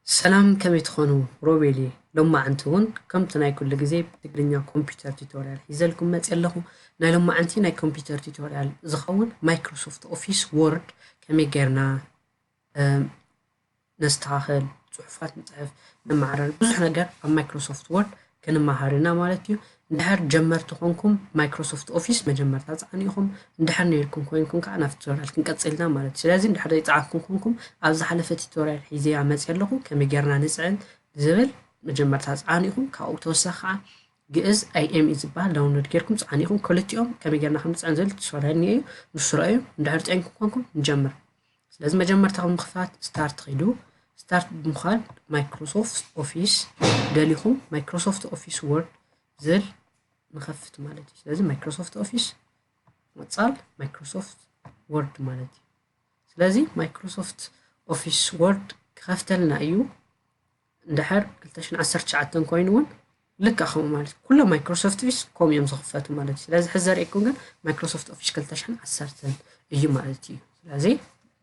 ሰላም፣ ከመይ ትኾኑ? ሮቤል እየ። ሎማዓንቲ እውን ከምቲ ናይ ኩሉ ግዜ ብትግርኛ ኮምፒውተር ቱቶርያል ሒዘልኩም መፅእ ኣለኹ። ናይ ሎማዓንቲ ናይ ኮምፒውተር ቱቶርያል ዝኸውን ማይክሮሶፍት ኦፊስ ወርድ ከመይ ጌርና ነስተኻኸል፣ ፅሑፋት ንፅሕፍ፣ ነመዓራሪ፣ ብዙሕ ነገር ኣብ ማይክሮሶፍት ወርድ ክንመሃር ኢና ማለት እዩ። እንድሕር ጀመርቲ ኮንኩም ማይክሮሶፍት ኦፊስ መጀመርታ ፀዓኑ ኢኹም። እንድሕር ነይርኩም ኮይንኩም ከዓ ናብ ቱቶርያል ክንቀፅልና ማለት እዩ። ስለዚ እንድሕር ዘይፀዓንኩም ኮንኩም ኣብ ዝሓለፈ ቱቶርያል ሒዘያ መፅእ ኣለኹ ከመይ ጌርና ንፅዕን ዝብል መጀመርታ ፀዓኑ ኢኹም። ካብኡ ተወሳኺ ከዓ ግእዝ ኣይኤምኢ ዝበሃል ዳውንሎድ ጌርኩም ፀዓኑ ኢኹም። ክልቲኦም ከመይ ጌርና ከም ንፅዕን ዝብል ቱቶርያል እኒኦ እዩ። ንሱ ረኣዩ። እንድሕር ፅዒንኩም ኮንኩም ንጀምር። ስለዚ መጀመርታ ከም ምኽፋት ስታርት ኺዱ። ስታርት ብምዃል ማይክሮሶፍት ኦፊስ ደሊኹም ማይክሮሶፍት ኦፊስ ወርድ ዝብል ንኸፍት ማለት እዩ። ስለዚ ማይክሮሶፍት ኦፊስ መጻል ማይክሮሶፍት ወርድ ማለት እዩ። ስለዚ ማይክሮሶፍት ኦፊስ ወርድ ክኸፍተልና እዩ። እንድሕር ክልተ ሽሕን ዓሰርተ ትሽዓተን ኮይኑ እውን ልክዕ ከምኡ ማለት እዩ። ኩሎም ማይክሮሶፍት ኦፊስ ከምኡ እዮም ዝኽፈቱ ማለት እዩ። ስለዚ ሕዚ ዘርእየኩም ግን ማይክሮሶፍት ኦፊስ ክልተ ሽሕን ዓሰርተን እዩ ማለት እዩ። ስለዚ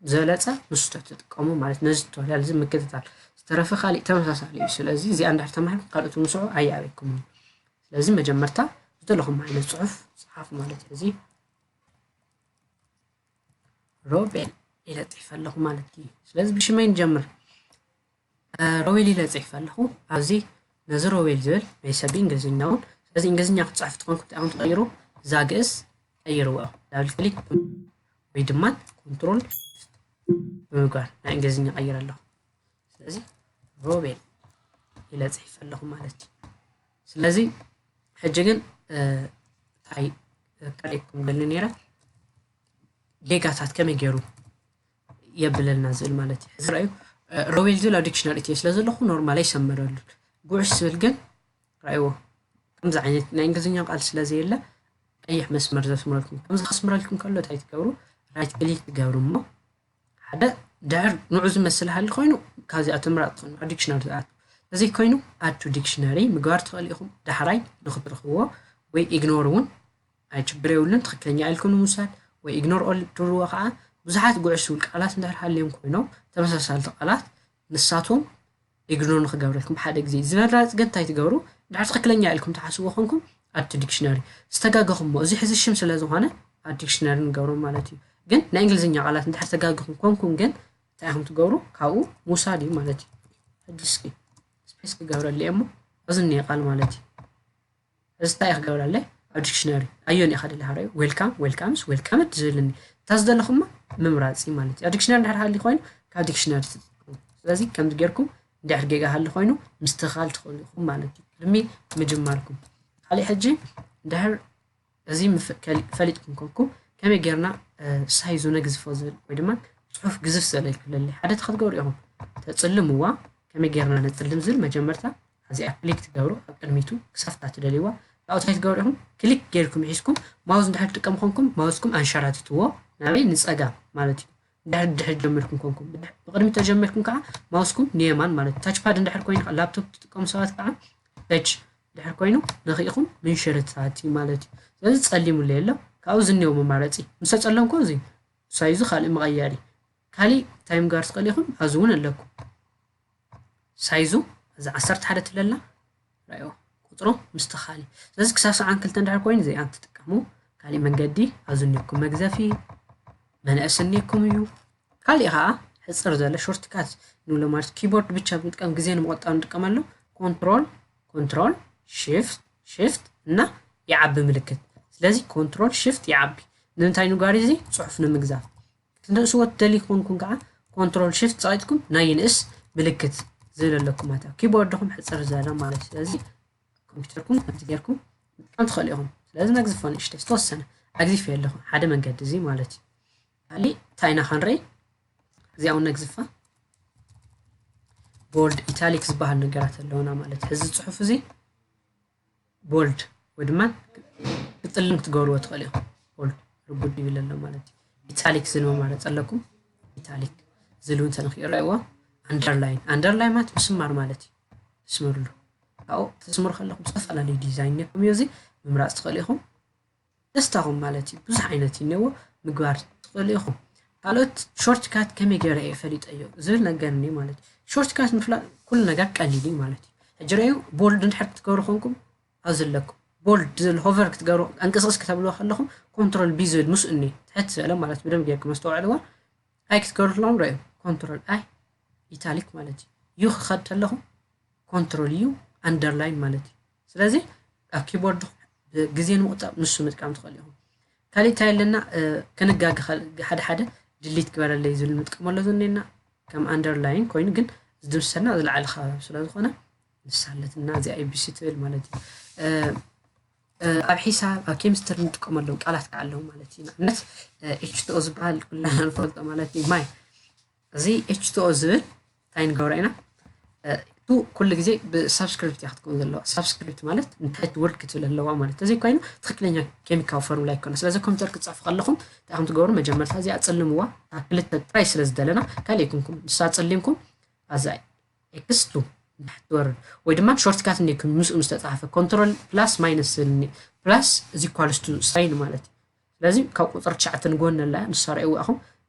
ዝበለጸ ንሱ ተትጥቀሙ ማለት ነዚ ቱቶርያል እዚ ምክትታል ዝተረፈ ካሊእ ተመሳሳሊ እዩ። ስለዚ እዚኣ እንድሕር ተማሂርኩም ካልኦት ምስዑ ኣይኣበይኩምን። ስለዚ መጀመርታ ዝደለኹም ዓይነት ጽሑፍ ጽሓፉ ማለት እዩ። እዚ ሮቤል ኢለ ጽሒፈ ኣለኹ ማለት እዩ። ስለዚ ብሽመይ ንጀምር። ሮቤል ኢለ ጽሒፈ ኣለኹ። ኣብዚ ነዚ ሮቤል ዝብል ናይ ሰብ እንግሊዝኛ እውን ስለዚ እንግሊዝኛ ክትጽሕፍ ትኾንኩም እንታይ ትቐይሩ እዛ ግእዝ ቀይርዎ ዳብል ክሊክ ወይ ድማ ኮንትሮል ብምግባር ናይ እንግሊዝኛ ቀይር ኣለኹ። ስለዚ ሮቤል ኢለ ጽሒፈ ኣለኹ ማለት እዩ። ስለዚ ሕጂ ግን እንታይ ከርእየኩም ደሊ ነይረ ጌጋታት ከመይ ገይሩ የብለልና ዝብል ማለት እዩ። ሕዚ ረኣዩ ሮቤል ዝብል ኣብ ዲክሽነሪ እትዮ ስለ ዘለኹ ኖርማል ኣይሰመረሉን። ጉዕሽ ዝብል ግን ረኣይዎ ከምዚ ዓይነት ናይ እንግሊዝኛ ቃል ስለ ዘየለ ቀይሕ መስመር ዘስምረልኩም ከምዚ ከስምረልኩም ከሎ እንታይ ትገብሩ ራይት ክሊክ ትገብሩ እሞ ሓደ ድሕር ንዑ ዝመስል ሃሊ ኮይኑ ካብዚኣ ትምራፅ ትኾኑ ኣብ ዲክሽነሪ ዝኣቱ ተዘይ ኮይኑ ኣድ ቱ ዲክሽነሪ ምግባር ትኽእሉ ኢኹም። ዳሕራይ ንኽትረኽብዎ ወይ ኢግኖር እውን ኣይችግር የብሉን። ትኽክለኛ ኢልኩም ንምውሳድ ወይ ኢግኖር ኦል ትብልዎ ከዓ ብዙሓት ጉዕሽ ዝብል ቃላት እንድሕር ሃልዮም ኮይኖም ተመሳሳልቲ ቃላት ንሳቶም ኢግኖር ንክገብረልኩም ሓደ ግዜ ዝበራፅ ግን እንታይ ትገብሩ ድሕር ትኽክለኛ ኢልኩም ትሓስብዎ ኮንኩም ኣድ ቱ ዲክሽነሪ ዝተጋገኹሞ እዚ ሕዚ ሽም ስለ ዝኾነ ኣድ ዲክሽነሪ ንገብሮ ማለት እዩ። ግን ናይ እንግሊዝኛ ቃላት እንድሕር ተጋግኹም ኮንኩም ግን እንታይ ኢኹም ትገብሩ ካብኡ ምውሳድ እዩ ማለት እዩ። ሕጂ እስኪ ስፔስ ክገብረሉ እየ እሞ እዚ እኒኦ ቃል ማለት እዩ። እዚ እንታይ ክገብር ኣለይ ኣብ ዲክሽነሪ ኣዮን ኢኻ ደለ ሃረዩ ዌልካም ዌልካምስ ዌልካምድ ዝብልኒ እታ ዝደለኹማ ምምራፂ ማለት እዩ ኣብ ዲክሽነሪ ድሕር ሃሊ ኮይኑ ካብ ዲክሽነሪ ትጥቀሙ ስለዚ ከምዚ ጌርኩም እንድሕር ጌጋ ሃሊ ኮይኑ ምስትኻል ትኽእሉ ኢኹም ማለት እዩ ቅድሚ ምጅማርኩም ካሊእ ሕጂ እንድሕር እዚ ፈሊጥኩም ኮንኩም ከመይ ጌርና ሳይዙ ነግዝፎ ዝብል ወይ ድማ ፅሑፍ ግዝፍ ዝበለ ይክፍለለይ ሓደ ተክትገብሩ ኢኹም ተፅልምዋ ከመይ ጌርና ነፅልም ዝብል መጀመርታ እዚኣ ክሊክ ትገብሩ ኣብ ቅድሚቱ ክሰፍታ ትደልይዋ ካብኡ እንታይ ትገብሩ ኢኹም ክሊክ ጌርኩም ሒዝኩም ማውዝ እንድሕር ትጥቀሙ ኮንኩም ማውስኩም ኣንሸራትትዎ ናበይ ንፀጋም ማለት እዩ ድሕር ድሕር ጀሚርኩም ኮንኩም ብቅድሚ ተጀሚርኩም ከዓ ማውስኩም ንየማን ማለት ታችፓድ እንድሕር ኮይኑ ላፕቶፕ ትጥቀሙ ሰባት ከዓ ተች ድሕር ኮይኑ ንኽኢኹም ምንሽርታት እዩ ማለት እዩ ስለዚ ፀሊሙለ የሎ ካብኡ ዝኒኦ መማረፂ ምስ ተፀለምኮ እዚ ሳይዙ ካልእ መቐየሪ ካሊእ እንታይ ምግባር ትኽእል ኢኹም ኣብዚ እውን ኣለኩም ሳይዙ እዚ ዓሰርተ ሓደ ትለላ ራዮ ቁፅሩ ምስተኻሊ ስለዚ ክሳብ ሰዓን ክልተ እንድሕር ኮይኑ ዘይኣን ትጥቀሙ ካሊእ መንገዲ ኣብዚ እኒኩም መግዘፊ መነእስ እኒኩም እዩ ካሊእ ከዓ ሕፅር ዘለ ሾርትካት ንብሎ ማለት ኪቦርድ ብቻ ብምጥቃም ግዜ ንምቆጣብ ንጥቀመሉ ኮንትሮል ኮንትሮል ሽፍት ሽፍት እና ይዓቢ ምልክት ስለዚ ኮንትሮል ሽፍት ይዓቢ ንምንታይ ንጋሪ እዚ ፅሑፍ ንምግዛፍ ክትንእስዎ ትደልዩ ክኾንኩም ከዓ ኮንትሮል ሽፍት ፀቂጥኩም ናይ ይንእስ ምልክት ዝብል ኣለኩም ማለት ኪቦርድኹም ሕፅር ዝበለ ማለት ስለዚ ኮምፒውተርኩም ከምዚ ጌርኩም ምጥቃም ትኽእሉ ኢኹም ስለዚ ነግዝፎ ንእሽተ ዝተወሰነ ኣግዚፍ ኣለኹ ሓደ መንገዲ እዚ ማለት እዩ ካሊእ እንታይ ኢና ክንርኢ እዚኣ እውን ነግዝፋ ቦልድ ኢታሊክ ዝበሃል ነገራት ኣለውና ማለት ሕዚ ፅሑፍ እዚ ቦልድ ወይ ድማ ክፅልም ክትገብርዎ ትኽእል ኢኹም ቦልድ ርጉድ ይብል ኣሎ ማለት እዩ ኢታሊክ ዝብል መማረፂ ኣለኩም ኢታሊክ ዝብል እውን ተነክእረእዎ ኣንደርላይን ኣንደርላይን ማለት ምስማር ማለት እዩ ትስምርሉ ካብኡ ተስምሩ ከለኹም ዝተፈላለዩ ዲዛይን ነኩም እዩ እዚ ምምራፅ ትኽእሉ ኢኹም ደስታኹም ማለት እዩ ብዙሕ ዓይነት እዩ እኒዎ ምግባር ትኽእሉ ኢኹም ካልኦት ሾርትካት ከመይ ገይረ እየ ፈሊጠዮ ዝብል ነገርኒ ማለት እዩ። ሾርትካት ምፍላጥ ኩሉ ነገር ቀሊል እዩ ማለት እዩ። ሕጂ ረዩ ቦልድ እንድሕር ክትገብሩ ኮንኩም ኣብዚ ኣለኩም ቦልድ ዝብል ሆቨር ክትገብሩ ኣንቅስቅስ ክተብልዎ ከለኹም ኮንትሮል ቢ ዝብል ምስ እኒ ትሕት ዝበለ ማለት ብደም ጌርኩም ኣስተውዕልዎ። ኣይ ክትገብሩ ከለኹም ረዩ ኮንትሮል ኣይ ኢታሊክ ማለት እዩ። ዩ ክኸድ ከለኹም ኮንትሮል ዩ ኣንደርላይን ማለት እዩ። ስለዚ ኣብ ኪቦርድ ብግዜ ንምቁጣብ ንሱ ምጥቃም ትኽእል ኢኹም። ካሊእ እንታይ ኣለና? ክንጋግ ሓደ ሓደ ድሊት ግበረለይ ዝብል ንጥቀመሉ ዝኔና ከም ኣንደርላይን ኮይኑ ግን ዝድምሰና ዝለዓለ ከባቢ ስለ ዝኾነ ንሳለትና እዚ ኤቢሲ ትብል ማለት እዩ። ኣብ ሒሳብ ኣብ ኬሚስትሪ ንጥቀመሎም ቃላት ከዓ ኣለዉ ማለት እዩ። ንኣብነት ኤች ቱ ኦ ዝበሃል ኩልና ንፈልጦ ማለት እዩ ማይ። እዚ ኤች ቱ ኦ ዝብል እንታይ ንገብሮ ኢና? ቱ ኩሉ ግዜ ብሳብስክሪፕት እያ ክትከውን ዘለዋ። ሳብስክሪፕት ማለት እንታይ ትወርድ ክትብል ኣለዋ ማለት ተዘይ ኮይኑ ትኽክለኛ ኬሚካዊ ፎርሙላ ይኮነ። ስለዚ ኮምፒውተር ክትፅሕፉ ከለኹም እንታይ ከም ትገብሩ መጀመርታ እዚኣ ፅልምዋ። ክልተ ጥራይ ስለ ዝደለና ካልእ ይኩንኩም ንሳ ፀሊምኩም ኣዛ ኤክስ ቱ ንታሕቲ ትወርድ ወይ ድማ ሾርትካት እንዲኩም ምስኡ ምስ ተፃሓፈ ኮንትሮል ፕላስ ማይነስ ዝብል እኒ ፕላስ እዚ ኳልስቱ ሳይን ማለት እዩ። ስለዚ ካብ ቁፅሪ ትሽዓተ ንጎኒ ኣላ ንሳ ረእይዋ ኢኹም።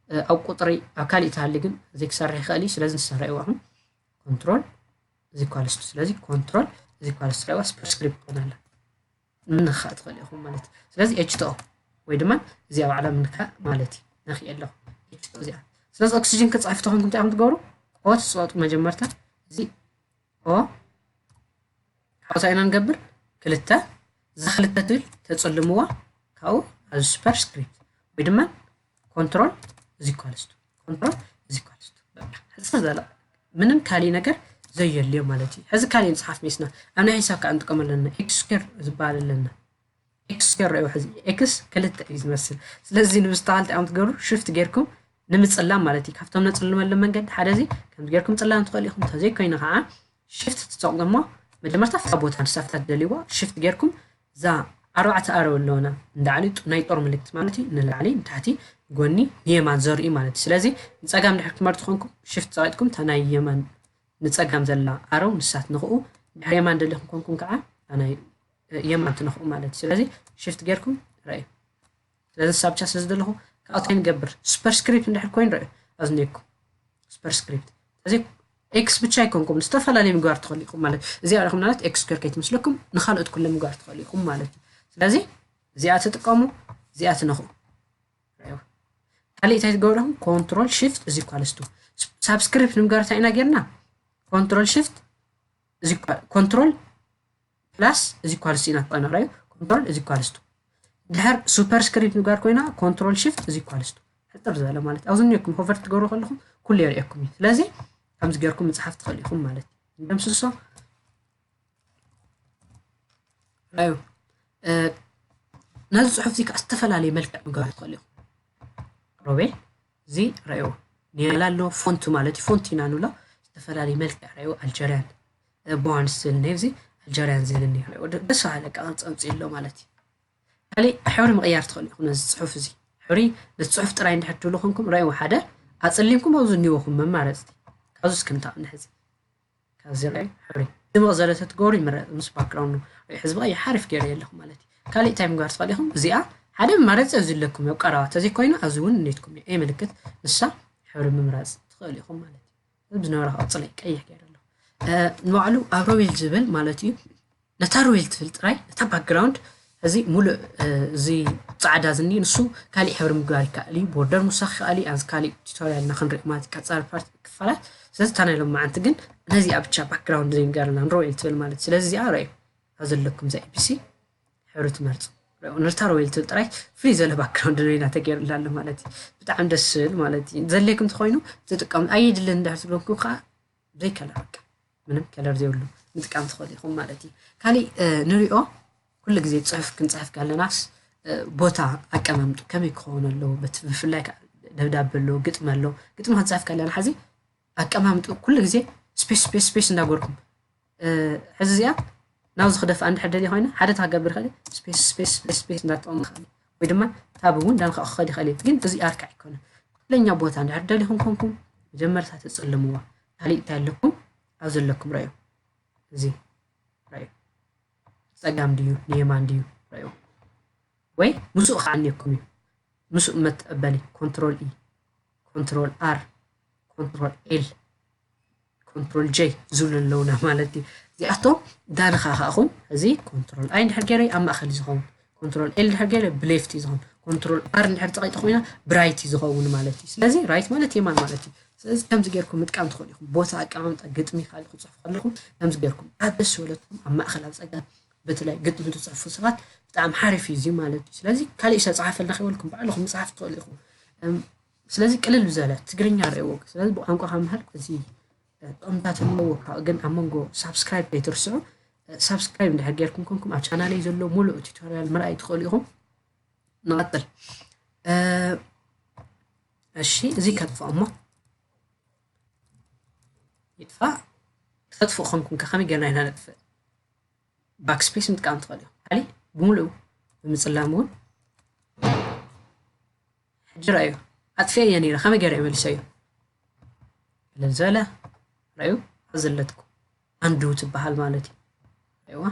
ኣብ ቁፅሪ ኣብ ካሊእ ተሃሊ ግን ዘይክሰርሕ ይኽእል እዩ። ስለዚ ንሳ ረእይዋ ኢኹም። ኮንትሮል እዚ ኳልስቱ ስለዚ ኮንትሮል እዚ ኳልስቱ ረእይዋ ሱፐርስክሪፕት ትኾን ኣላ። ምንካእ ትኽእል ኢኹም ማለት እዩ። ስለዚ ኤች ቱ ኦ ወይ ድማ እዚኣ ባዕላ ምንካእ ማለት እዩ። ነኽእ ኣለኹ ኤች ቱ ኦ እዚኣ። ስለዚ ኦክሲጅን ክፅሕፍ ተኾንኩም እንታይ ኢኹም ትገብሩ? ኦ ትፅወጡ መጀመርታ እዚ ኦ ሓውሳ ኢና ንገብር ክልተ እዛ ክልተ ትብል ተፅልምዋ ካብኡ ኣብዚ ሱፐር ስክሪፕት ወይ ድማ ኮንትሮል እዚ ኳልስቱ ኮንትሮል እዚ ኳልስቱ ሕፅር ዘለ ምንም ካሊእ ነገር ዘየልዮ ማለት እዩ። ሕዚ ካሊእ ንፅሓፍ ሜስና ኣብ ናይ ሒሳብ ከዓ ንጥቀመ ኣለና ኤክስ ስኩር ዝበሃል ኣለና ኤክስ ስኩር ረእዩ ሕዚ ኤክስ ክልተ እዩ ዝመስል። ስለዚ ንምስተኻል እንታይ ትገብሩ ሽፍት ጌርኩም ንምፅላም ማለት እዩ። ካብቶም ነፅልመሉ መንገዲ ሓደ እዚ ከምዚ ጌርኩም ፅላም ትኽእሉ ኢኹም። እንተዘይኮይኑ ከዓ ሽፍት ትፀቕሙ እሞ መጀመርታ ፍታ ቦታ ንሳፍታት ደልይዎ ሽፍት ጌርኩም እዛ ኣርባዕተ ኣረው ኣለውና ንላዕሊ ናይ ጦር ምልክት ማለት እዩ ንላዕሊ ንታሕቲ ጎኒ ንየማን ዘርኢ ማለት እዩ። ስለዚ ንፀጋም ድሕር ክትመርጡ ኮንኩም ሽፍት ፀቂጥኩም እታ ናይ የማን ንፀጋም ዘላ ኣረው ንሳት ንኽኡ ድሕር የማን ደሊኹም ኮንኩም ከዓ ናይ የማን ትነኽኡ ማለት እዩ። ስለዚ ሽፍት ጌርኩም ረእዩ። ስለዚ ንሳ ብቻ ስለ ዝደለኹ ካብኡ እንታይ ንገብር ሱፐር ስክሪፕት እንድሕር ኮይኑ ረእዩ ኣዝኒኩም ሱፐር ስክሪፕት እዚ ኤክስ ብቻ ኣይኮንኩም ዝተፈላለዩ ምግባር ትኽእሉ ኢኹም ማለት እዚኣ ርኹም ማለት ኤክስ ስኩር ከይትመስለኩም ንካልኦት ኩለ ምግባር ትኽእሉ ኢኹም ማለት እዩ። ስለዚ እዚኣ ትጥቀሙ እዚኣ ትነኽኡ ካሊእ እንታይ ትገብሩ ኢኹም ኮንትሮል ሽፍት እዚ ኳልስቱ ሳብስክሪፕት ንምግባር እንታይ ኢና ጌርና ኮንትሮል ሽፍት እዚ ኮንትሮል ፕላስ እዚ ኳልስቱ ኢና ትጠንቕረዩ ኮንትሮል እዚ ኳልስቱ ድሕር ሱፐር ስክሪፕት ምግባር ኮይና ኮንትሮል ሽፍት እዚ ኳልስቱ ሕጥር ዝበለ ማለት ኣብዚ ኒኩም ሆቨር ትገብሩ ከለኹም ኩሉ የርእየኩም እዩ። ስለዚ ከምዚ ጌርኩም ምፅሓፍ ትኽእሉ ኢኹም ማለት እዩ። እንደምስሶ ራዩ ነዚ ፅሑፍ እዚ ከዓ ዝተፈላለየ መልክዕ ምግባር ትኽእሉ ኢኹም። ሮቤል እዚ ረእዎ ኒያላ ኣሎ ፎንት ማለት እዩ ፎንት ኢና ንብሎ ዝተፈላለየ መልክዕ ረእዎ ኣልጀርያን ቦንስ ዝብል ነዚ ኣልጀርያን ዝብል እኒኦ ደስ በሃሊ ኣቀማምጣ ኣምፅኡ ኣሎ ማለት እዩ። ካሊእ ሕብሪ ምቕያር ትኽእሉ ኢኹም ነዚ ፅሑፍ እዚ ሕብሪ ነዚ ፅሑፍ ጥራይ እንድሕር ትብሉ ኮንኩም ረእዎ ሓደ ኣፀሊምኩም ኣብዚ እኒወኹም መማረፅቲ ካብዚ እስክምታ ንሕዚ ካብዚ ረእዩ ሕብሪ ድምቕ ዘለ ተትገብሩ ይምረፅ ምስ ባክግራውንዱ ረእዩ ሕዚ ብቐይሕ ሓሪፍ ገይረ የለኹ ማለት እዩ። ካሊእ እንታይ ምግባር ትኽእሉ ኢኹም እዚኣ ሓደ መማረፂ ኣብዚ ኣለኩም ኣብ ቀረባ ተዘይኮይኑ ኣብዚ እውን እኒትኩም እየ ምልክት ንሳ ሕብሪ ምምራፅ ትኽእሉ ኢኹም ማለት እዩ። ዝነበረ ክቕፅል ቀይሕ ገይረ ኣለኹ ንባዕሉ ኣብ ሮቤል ዝብል ማለት እዩ። ነታ ሮቤል ትብል ጥራይ ነታ ባክግራውንድ እዚ ሙሉእ እዚ ፃዕዳ ዝኒ ንሱ ካሊእ ሕብሪ ምግባር ይከኣል እዩ። ቦርደር ምውሳኽ ይከኣል እዩ። ኣብዚ ካሊእ ቱቶሪያልና ክንርኢ ማለት ቀፃሊ ፓርት ክፋላት ስለዚ እታ ናይ ሎም መዓንቲ ግን ነዚኣ ብቻ ባክግራውንድ ዘይንገርና ንሮቤል ትብል ማለት ስለዚ እዚኣ ረእዩ ኣብ ዘለኩም እዛ ኤቢሲ ሕብሪ ትመርፁ ንርታ ሮቤል ትብል ጥራይ ፍሉይ ዘለ ባክግራውንድ ነይና ተገይሩላ ኣሎ ማለት እዩ። ብጣዕሚ ደስ ዝብል ማለት እዩ። ዘድልየኩም እንተኮይኑ ትጥቀሙ ኣየድልን እንድሕር ትብለኩም ከዓ ዘይከለር በቃ ምንም ከለር ዘይብሉ ምጥቃም ትኽእሉ ኢኹም ማለት እዩ። ካሊእ ንሪኦ ኩሉ ግዜ ፅሑፍ ክንፅሕፍ ከለናስ ቦታ ኣቀማምጡ ከመይ ክኸውን ኣለዎ በቲ ብፍላይ ከዓ ደብዳቤ ኣሎ ግጥሚ ኣሎ ግጥሚ ክንፅሕፍ ከለና ሓዚ ኣቀማምጡ ኩሉ ግዜ ስፔስ ስፔስ ስፔስ እንዳገርኩም ሕዚ እዚኣ ናብዚ ክደፍኣ እንድሕር ደልየ ኮይነ ሓደ ተክገብር ይኽእል ስፔስ ስፔስ ስፔስ ስፔስ እንዳጠቀሙ ይኽእል ወይ ድማ ታብ እውን እንዳንካ ክኸድ ይኽእል ግን እዚ ኣርካዕ ኣይኮነ ትክክለኛ ቦታ እንድሕር ደሊኹም ኮንኩም መጀመርታ ተፀልምዋ ካሊእ እንታይ ኣለኩም ኣብዚ ኣለኩም ረእዩ እዚ ረእዩ ፀጋም ድዩ ንየማን ድዩ ረእዩ ወይ ምስኡ ከዓንየኩም እዩ ምስኡ መተቀበሊ ኮንትሮል ኢ ኮንትሮል ኣር፣ ኮንትሮል ኤል፣ ኮንትሮል ጄ ዝብሉ ኣለውና ማለት እዩ። እዚኣቶም ዳን ከኣኹም እዚ ኮንትሮል ኣይ እንድሕር ገይረ ኣብ ማእኸል እዩ ዝኸውን፣ ኮንትሮል ኤል እንድሕር ገይረ ብሌፍት እዩ ዝኸውን፣ ኮንትሮል ኣር እንድሕር ፀቒጠ ኮይና ብራይት እዩ ዝኸውን ማለት እዩ። ስለዚ ራይት ማለት የማን ማለት እዩ። ስለዚ ከምዚ ጌርኩም ምጥቃም ትኽእሉ ኢኹም። ቦታ ኣቀማምጣ ግጥሚ ካልእ ክፅሕፉ ከለኹም ከምዚ ጌርኩም ኣብ ደስ ዝበለትኩም ኣብ ማእኸል ኣብ ፀጋም በተለይ ግጥሚ ትፅሕፉ ሰባት ብጣዕሚ ሓሪፍ እዩ እዚ ማለት እዩ። ስለዚ ካሊእ ሰብ ፀሓፈልና ከይበልኩም ባዕልኹም ምፅሓፍ ትኽእሉ ኢኹም። ስለዚ ቅልል ዝበለ ትግርኛ ርእይዎ። ስለዚ ብቋንቋ ካብ ምሃር እዚ ጥቕምታት ኣለዎ። ግን ኣብ መንጎ ሳብስክራይብ ከይትርስዑ። ሳብስክራይብ እንድሕር ጌርኩም ኮንኩም ኣብ ቻናለይ ዘሎ ሙሉእ ቱቶሪያል ምርኣይ ትኽእሉ ኢኹም። ንቐጥል። እሺ፣ እዚ ከጥፍኦ እሞ ይጥፋእ። ክተጥፍኡ ኮንኩም ከ ከመይ ጌርና ኢና ነጥፍእ? ባክስፔስ ምጥቃም ትኽእል እዩ። ካሊ ብምሉኡ ብምጽላም እውን ሕጂ ረኣዩ። ኣጥፍኤ እየ ነይረ፣ ከመይ ገይረ እየ መሊሰዮ? ቅልል ዝበለ ረኣዩ፣ ኣብ ዘለትኩ ኣንዱ ትበሃል ማለት እዩ። ረእዋ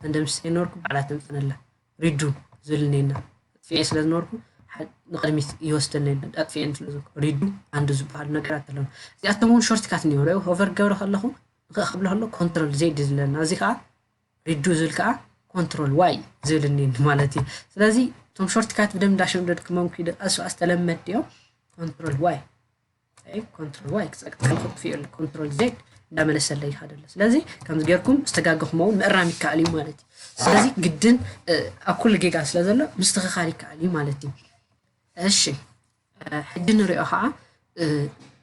እንደምስ ነበርኩ ባዕላ ተምጽነላ ሪዱ ዝብል እኔና ኣጥፍኤ ስለ ዝነበርኩ ንቅድሚት ይወስደኒ ኣጥፍኤ ስለ ዝነበርኩ ሪዱ ኣንዱ ዝበሃሉ ነገራት ኣለዉ። እዚኣቶም እውን ሾርትካት እኒኦ። ረእዩ ሆቨር ክገብረ ከለኹ ንክእ ክብሎ ከሎ ኮንትሮል ዜድ ዝለና እዚ ከዓ ሪዱ ዝብል ከዓ ኮንትሮል ዋይ ዝብል እኒኒ ማለት እዩ። ስለዚ እቶም ሾርትካት ብደም እንዳሸምደድኩሞም ክይደ ቀስ ቀስ ተለመድ እዮም። ኮንትሮል ዋይ ኮንትሮል ዋይ ክፀቅጥ ከለኩ ክጥፍእ ኣሎ ኮንትሮል ዜድ እንዳመለሰለይ ይኸደሎ። ስለዚ ከምዚ ጌርኩም ዝተጋገኹሞ እውን ምእራም ይከኣል እዩ ማለት እዩ። ስለዚ ግድን ኣብ ኩሉ ጌጋ ስለ ዘሎ ምስትኽኻል ይከኣል እዩ ማለት እዩ። እሺ ሕጂ ንሪኦ ከዓ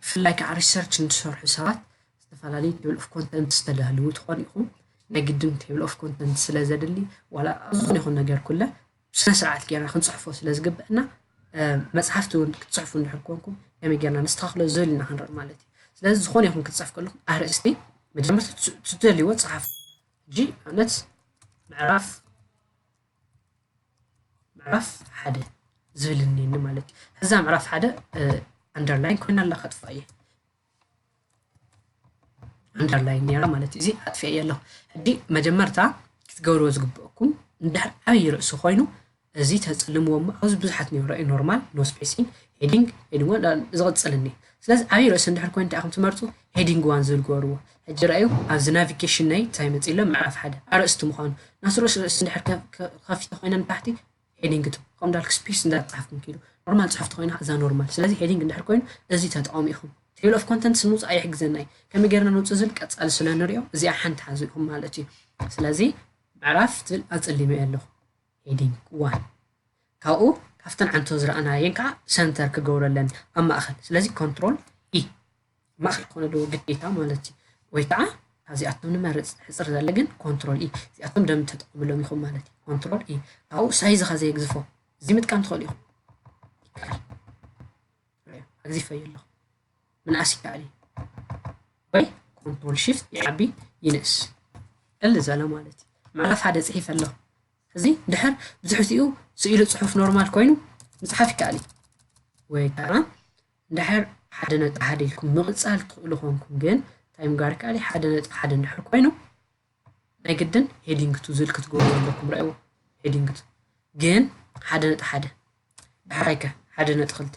ብፍላይ ከዓ ሪሰርች ንዝሰርሑ ሰባት ዝተፈላለዩ ቴብል ኦፍ ኮንተንት ዝተዳህልዉ ትኾኑ ኢኹም። ናይ ግድን ቴብል ኦፍ ኮንተንት ስለ ዘድሊ ዋላ ኣብ ዝኾነ ይኹን ነገር ኩለ ብስነ ስርዓት ጌርና ክንፅሕፎ ስለ ዝግበአና መፅሓፍቲ እውን ክትፅሕፉ እንድሕር ኮንኩም ከመይ ጌርና ነስተኻኽሎ ዝብል ኢና ክንርኢ ማለት እዩ። ስለዚ ዝኾነ ይኹን ክትፅሕፍ ከለኹም ኣርእስቲ መጀመርታ ትደልይዎ ፀሓፉ። ሕጂ ኣብነት ምዕራፍ ምዕራፍ ሓደ ዝብል እኒኒ ማለት እዩ። እዛ ምዕራፍ ሓደ ኣንደርላይን ኮይና ኣላ ከጥፋ እየ። ኣንደርላይን ነራ ማለት እዩ። እዚ ኣጥፍኤ ኣለኹ። ሕጂ መጀመርታ ክትገብርዎ ዝግብአኩም እንድሕር ዓብዪ ርእሲ ኮይኑ እዚ ተፅልምዎ እሞ ኣብዚ ብዙሓት ነይሩ እዩ ኖርማል ኖ ስፔሲንግ ሄዲንግ ሄዲንግ ዝቕፅል እኒ ስለዚ ዓብዪ ርእሲ እንድሕር ኮይኑ እንታይ ኢኹም ትመርፁ ሄዲንግ ዋን ዝብል ግበርዎ። ሕጂ ረኣዩ ኣብዚ ናቪጌሽን ናይ እንታይ መፂ ኣሎ ምዕራፍ ሓደ ኣርእስቲ ምዃኑ ናስ ርእሲ ርእሲ እንድሕር ከፊተ ኮይነ ንታሕቲ ሄዲንግ ቱ ከም እንዳልክ ስፔስ እንዳተፃሕፍኩም ኪዱ ኖርማል ፅሑፍቲ ኮይና እዛ ኖርማል ስለዚ ሄዲንግ እንድሕር ኮይኑ እዚ ተጠቐሙ ኢኹም። ቴብል ኦፍ ኮንተንትስ ንምውፃእ ይሕግዘና እዩ። ከመይ ጌርና ነውፅእ ዝብል ቀፃሊ ስለ ንሪኦ እዚኣ ሓንቲ ሓዙ ኢኹም ማለት እዩ። ስለዚ ምዕራፍ ትብል ኣፀሊመ ኣለኹ ሄዲንግ ዋን ካብኡ ካብተን ዓንቶ ዝረኣናየን ከዓ ሰንተር ክገብረለን ኣብ ማእኸል ስለዚ ኮንትሮል ኢ ማእኸል ክኾነ ኣለዎ ግዴታ ማለት እዩ። ወይ ከዓ ካብዚኣቶም ንመርፅ ሕፅር ዘለ ግን ኮንትሮል ኢ እዚኣቶም ደም ተጠቐምሎም ኢኹም ማለት እዩ። ኮንትሮል ኢ ካብኡ ሳይዝ ኸ ዘየግዝፎ እዚ ምጥቃም ትኽእሉ ኢኹም። ይከኣል ኣግዚፈዮ ኣለኹ ምንኣስ ይከኣል እዩ። ወይ ኮንትሮል ሽፍት ይዓቢ ይንእስ እል ዘለ ማለት እዩ። ምዕራፍ ሓደ ፅሒፍ ኣለኹ እዚ ድሕር ብዙሕቲኡ ስኢሉ ፅሑፍ ኖርማል ኮይኑ ምፅሓፍ ይከኣል እዩ። ወይ ከዓ እንድሕር ሓደ ነጥቢ ሓደ ኢልኩም ምቕፃል ትኽእሉ ኮንኩም ግን እንታይ ምጋር ይከኣል ሓደ ነጥቢ ሓደ እንድሕር ኮይኑ ናይ ግድን ሄዲንግ ቱ ዝብል ክትገብሩ ኣለኩም ረእዎ ሄዲንግ ቱ ግን ሓደ ነጥቢ ሓደ ድሕራይከ ሓደ ነጥቢ ክልተ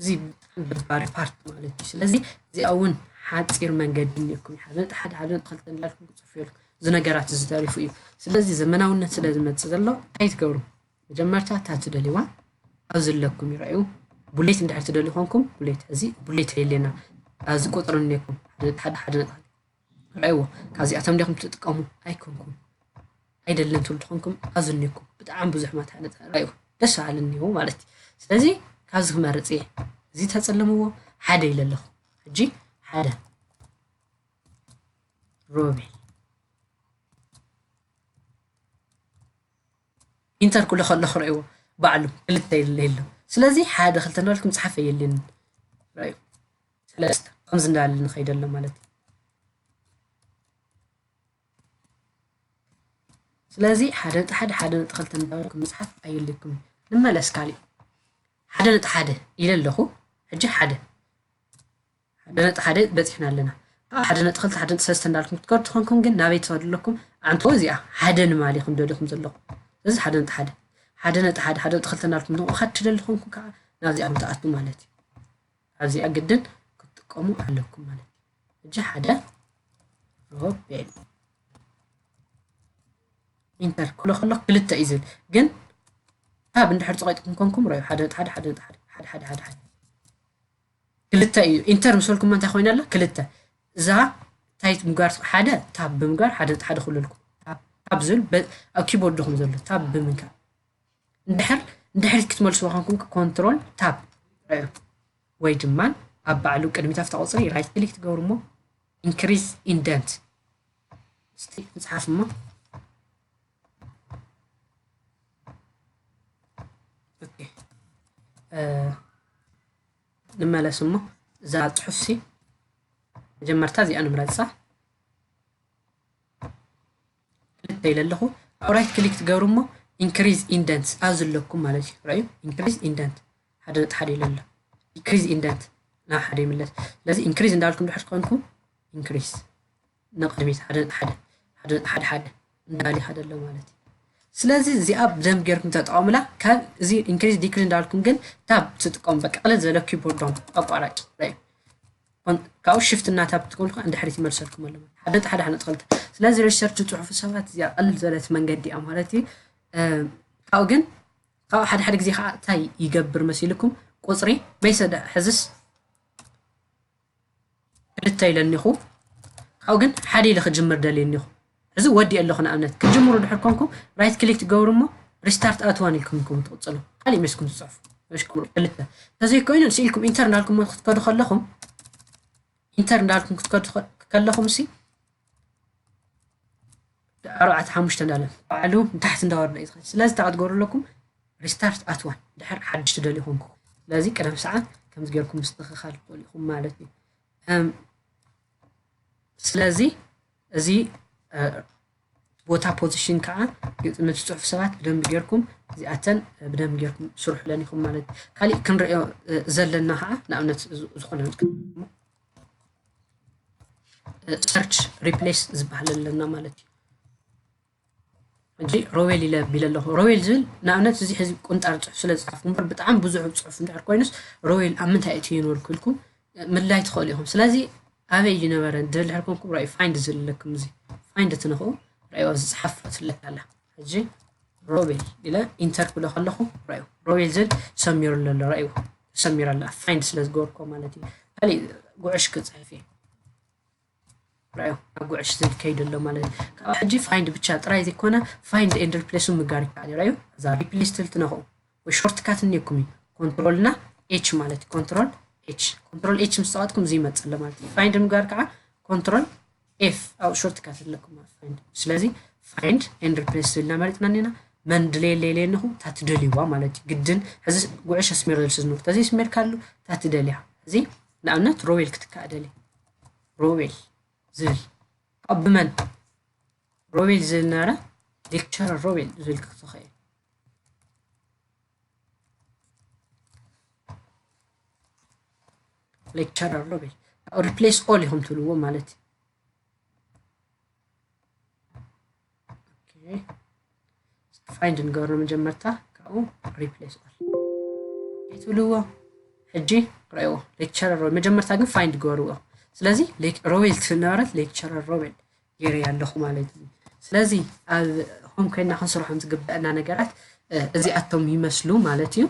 እዚ ብጣዕሚ ደባሪ ፓርት ማለት እዩ። ስለዚ እዚኣ እውን ሓፂር መንገዲ እኒኩም ሓደ ነጥቢ ሓደ ሓደ ነጥቢ ክልተ እንዳልኩም ክፅፉ የልኩም እዚ ነገራት እዚ ተሪፉ እዩ። ስለዚ ዘመናውነት ስለ ዝመፅእ ዘሎ እንታይ ትገብሩ መጀመርታ እታ ትደልይዋ ኣብዚ ኣለኩም ይረኣዩ። ቡሌት እንድሕር ትደልዩ ኮንኩም ቡሌት እዚ ቡሌት የለና ኣብዚ ቁፅሪ እኒኩም ሓደ ሓደ ረኣይዎ ካብዚኣቶም ዲኹም ትጥቀሙ ኣይኮንኩም ኣይደልን ትብሉ ትኾንኩም ኣብዚ እኒኩም ብጣዕሚ ብዙሕ ማታ ረኣዩ ደስ በሃሊ እኒዎ ማለት እዩ። ስለዚ ካብዚ ክመርፅ እየ እዚ ተፀልምዎ ሓደ ኢለ ኣለኹ ሕጂ ሓደ ሮቤል ኢንተር ክብሎ ከለኹ ረእዎ ባዕሉ ክልተ የለ የሎ ስለዚ ሓደ ክልተ እንዳበልኩም ምፅሓፍ ኣየድልየንን ረእዩ ሰለስተ ከምዚ እንዳበለ ንኸይድ ኣሎ ማለት እዩ ስለዚ ሓደ ነጥቢ ሓደ ሓደ ነጥቢ ክልተ እንዳበልኩም ምፅሓፍ ኣየድልየኩም ንመለስ ካሊእ ሓደ ነጥቢ ሓደ ኢለ ኣለኹ ሕጂ ሓደ ሓደ ነጥቢ ሓደ በፂሕና ኣለና ሓደ ነጥቢ ክልተ ሓደ ነጥቢ ሰለስተ እንዳልኩም ክትከዱ ትኾንኩም ግን ናበይ ትኸዱ ኣለኩም ኣንተ እዚኣ ሓደ ንማል ኢኹም ደሊኹም ዘለኹም ስለዚ ሓደ ነጥቢ ሓደ ሓደ ነጥቢ ሓደ ሓደ ነጥቢ ክልተ እንዳልኩም ንቑ ካድ ትደሊ ኾንኩም ከዓ ናብዚኣ ምትኣቱ ማለት እዩ ኣብዚኣ ግድን ክትጥቀሙ ኣለኩም ማለት እዩ። ሕጂ ሓደ ሮቤል ኢንተር ክብሎ ከሎ ክልተ እዩ ዝብል፣ ግን ታብ እንድሕር ተቐይጥኩም ኮንኩም ረዩ ሓደ ነጥቢ ሓደ ሓደ ነጥቢ ሓደ ሓደ ሓደ ሓደ ሓደ ክልተ እዩ። ኢንተር ምስ በልኩም እንታይ ኮይና ኣላ? ክልተ። እዛ ታይት ምግባር ሓደ ታብ ብምግባር ሓደ ነጥቢ ሓደ ክብለልኩም። ታብ ዝብል በ- ኣብ ኪቦርድኹም ዘሎ ታብ ብምንካብ እንድሕር እንድሕር ክትመልስዎ ኮንኩም ኮንትሮል ታብ ረዩ፣ ወይ ድማ ኣብ ባዕሉ ቅድሚት ኣብታ ቁፅሪ ራይት ክሊክ ትገብሩ እሞ ኢንክሪዝ ኢንደንት እስቲ ንፅሓፍ እሞ ኦኬ፣ እ፣ ንመለስ እሞ እዛ ፅሑፍ ሲ መጀመርታ እዚኣ ንምረፃ። ክልተ ኢለ ኣለኹ። ኣብ ራይት ክሊክ ትገብሩ እሞ ኢንክሪዝ ኢንደንት ኣብ ዘለኩም ማለት እዩ። ረዩ ኢንክሪዝ ኢንደንት ሓደ ነጥቢ ሓደ ኢለ ኣሎ። ኢንክሪዝ ኢንደንት ናብ ሓደ ይምለስ። ስለዚ ኢንክሪዝ እንዳልኩም ድሕር ኮንኩም ኢንክሪዝ ንቕድሚት ሓደ ነጥቢ ሓደ ሓደ ነጥቢ ሓደ ሓደ እንዳበለ ይኸደ ኣሎ ማለት እዩ። ስለዚ እዚኣ ብደንብ ጌርኩም ተጠቐሙላ። ካብ እዚ ኢንክሪዝ ዲክሪዝ እንዳልኩም ግን ታብ ትጥቀሙ በቃ ቅልል ዝበለ ኪቦርዶም ኣቋራጭ ረዩ። ኮን- ካብኡ ሽፍት እና ታብ ትገብሩ ከዓ እንድሕሪት ይመልሰልኩም ኣሎ። ሓደ ነጥቢ ሓደ ሓደ ነጥቢ ክልተ። ስለዚ ሪሰርች ትፅሑፉ ሰባት እዚኣ ቀልል ዝበለት መንገዲ እያ ማለት እዩ። እም፣ ካብኡ ግን ካብኡ ሓደ ሓደ ግዜ ከዓ እንታይ ይገብር መሲልኩም ቁፅሪ መይሰደ ሕዝስ ክልተ ኢለኒኹ ካብኡ ግን ሓደ ኢለ ክጅምር ደልየኒኹ። እዚ ወዲ ኣለኹ ንኣብነት ክጅምሩ ድሕር ኮንኩም ራይት ክሊክ ትገብሩ እሞ ሪስታርት ኣትዋን ኢልኩም ኢኩም ትቕፅሉ። ካሊእ መስኩም ትፅሕፉ። መሽኩም ክልተ ተዘይኮይኑ ስኢልኩም ኢንተር እንዳልኩም ክትከዱ ከለኹም ኢንተር እንዳልኩም ክትከዱ ከ- ከለኹም ሲ ኣርባዕተ ሓሙሽተ እንዳለ ባዕሉ ንታሕቲ እንዳወርደ እዩ ዝኸድ። ስለዚ እንታይ ክትገብሩ ኣለኩም? ሪስታርት ኣትዋን ድሕር ሓድሽ ትደልዩ ኮንኩም። ስለዚ ቅደም ሰዓት ከምዚ ጌርኩም ምስትኽኻል ትኽእሉ ኢኹም ማለት እዩ። እም፣ ስለዚ እዚ እ፣ ቦታ ፖዚሽን ከዓ ግጥሚ ትፅሑፍ ሰባት ብደንብ ጌርኩም እዚኣተን እ፣ ብደንብ ጌርኩም ስርሑለን ኢኹም ማለት እዩ። ካሊእ ክንሪኦ እ፣ ዘለና ከዓ ንኣብነት ዝ- ዝኾነ ሰርች ሪፕሌስ ዝበሃል ኣለና ማለት እዩ። ሕጂ ሮቤል ኢለ ቢለ ኣለኹ። ሮቤል ዝብል ንኣብነት እዚ ሕዚ ቁንጣር ፅሑፍ ስለ ዝፃፍኩ እምበር ብጣዕሚ ብዙሕ ፅሑፍ እንድሕር ኮይኑስ ሮቤል ኣብ ምንታይ እትዩ ንበልኩ ኢልኩም ምድላይ ትኽእሉ ኢኹም። ስለዚ ኣበይ እዩ ነበረ ድብል ድሕር ኮንኩም ራእዩ ፋይንድ ዝብል ኣለኩም። እዚ ፋይንድ ትንኽኡ ራእዩ ዝፅሓፍ ትፍለጥ ኣላ። ሕጂ ሮቤል ኢለ ኢንተር ክብሎ ከለኹ ራእዩ ሮቤል ዝብል ሰሚሩ ኣሎ። ራእዩ ተሰሚሩ ኣላ ፋይንድ ስለ ዝገበርኮ ማለት እዩ። ካሊእ ጉዕሽ ክፅሕፍ እየ። ራእዩ ኣብ ጉዕሽ ዝብል ከይዱ ኣሎ ማለት እዩ። ካብ ሕጂ ፋይንድ ብቻ ጥራይ ዘይኮነ ፋይንድ ኤንድ ሪፕሌስ ምግባር ይከኣል እዩ። ራእዩ እዛ ሪፕሌስ ትብል ትነኽኡ ወይ ሾርት ካት እኒኩም እዩ ኮንትሮል እና ኤች ማለት እዩ። ኮንትሮል ኤች ኮንትሮል ኤች ምስ ተዋጥኩም እዚ ይመፅእ ኣሎ ማለት እዩ። ፋይንድ ምግባር ከዓ ኮንትሮል ኤፍ ኣብ ሾርት ካት ኣለኩም ማለት ፋይንድ። ስለዚ ፋይንድ ኤንድ ሪፕሌስ ዝብልና መሪፅና እኒና መን ድለየለ ኢለ እኒኹ እታ ትደልይዋ ማለት እዩ። ግድን ሕዚ ጉዕሽ ኣስሜር ዘልሲ ዝንብር ተዘይ ስሜር ካሉ እታ ትደልያ እዚ ንኣብነት ሮቤል ክትካእ ደሊ ሮቤል ዝብል ካብ ብመን ሮቤል ዝብል ነበረ ሌክቸረር ሮቤል ዝብል ክትኽእል ሌክቸረር ሮቤል ሪፕሌስ ኦል ኢኹም ትብልዎ ማለት እዩ። ፋይንድ ንገብሮ መጀመርታ ካብኡ ሪፕሌስ ኦል ትብልዎ። ሕጂ ረእዎ ሌክቸረር ሮቤል መጀመርታ ግን ፋይንድ ገበርዎ። ስለዚ ሮቤል ትነበረት ሌክቸረር ሮቤል ገይረ ኣለኹ ማለት እዩ። ስለዚ ኣብ ሆም ኮይና ክንስርሖም ዝግበአና ነገራት እዚኣቶም ይመስሉ ማለት እዩ።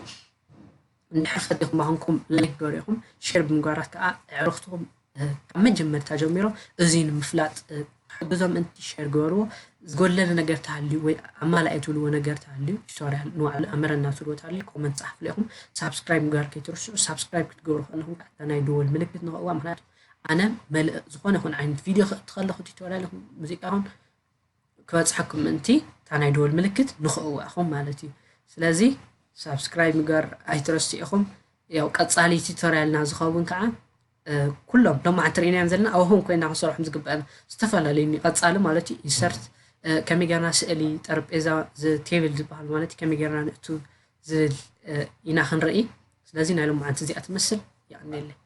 እንድሕር ፈቲኹም ኣኹንኩም ላይክ ገበሩ ኢኹም ሼር ብምግባራት ከዓ ኣዕሩኽትኹም ካብ መጀመርታ ጀሚሮም እዚ ንምፍላጥ ሓግዞም እንቲ ሸር ግበርዎ። ዝጎለለ ነገር ተሃልዩ ወይ ኣማላእ ትብልዎ ነገር ተሃልዩ ቱቶሪያል ንባዕሉ ኣመረና ትብልዎ ተሃልዩ ኮመንት ፃሕፍሉ ኢኹም። ሳብስክራይብ ምግባር ከይትርስዑ። ሳብስክራይብ ክትገብሩ ከለኹም ከዓ እታ ናይ ደወል ምልክት ንኽእዋ ምክንያቱ ኣነ መልእ ዝኾነ ይኹን ዓይነት ቪድዮ ክእቲ ከለኹ ቱቶሪያል ይኹን ሙዚቃ ይኹን ክበፅሐኩም ምእንቲ እታ ናይ ደወል ምልክት ንኽእዋ ኢኹም ማለት እዩ። ስለዚ ሳብስክራይብ ምግባር ኣይትረስዑ ኢኹም። ያው ቀፃሊ ቱቶሪያልና ዝኸውን ከዓ ኩሎም ሎማዓንቲ ርኢናዮም ዘለና ኣብ ሆም ኮይና ክንሰርሖም ዝግበአና ዝተፈላለዩ ቀፃሊ ማለት እዩ። ኢንሰርት ከመይ ጌርና ስእሊ ጠረጴዛ ቴብል ዝበሃል ማለት ከመይ ጌርና ንእቱ ዝብል ኢና ክንርኢ። ስለዚ ናይ ሎማዓንቲ እዚኣ ትመስል። የቐንየለይ።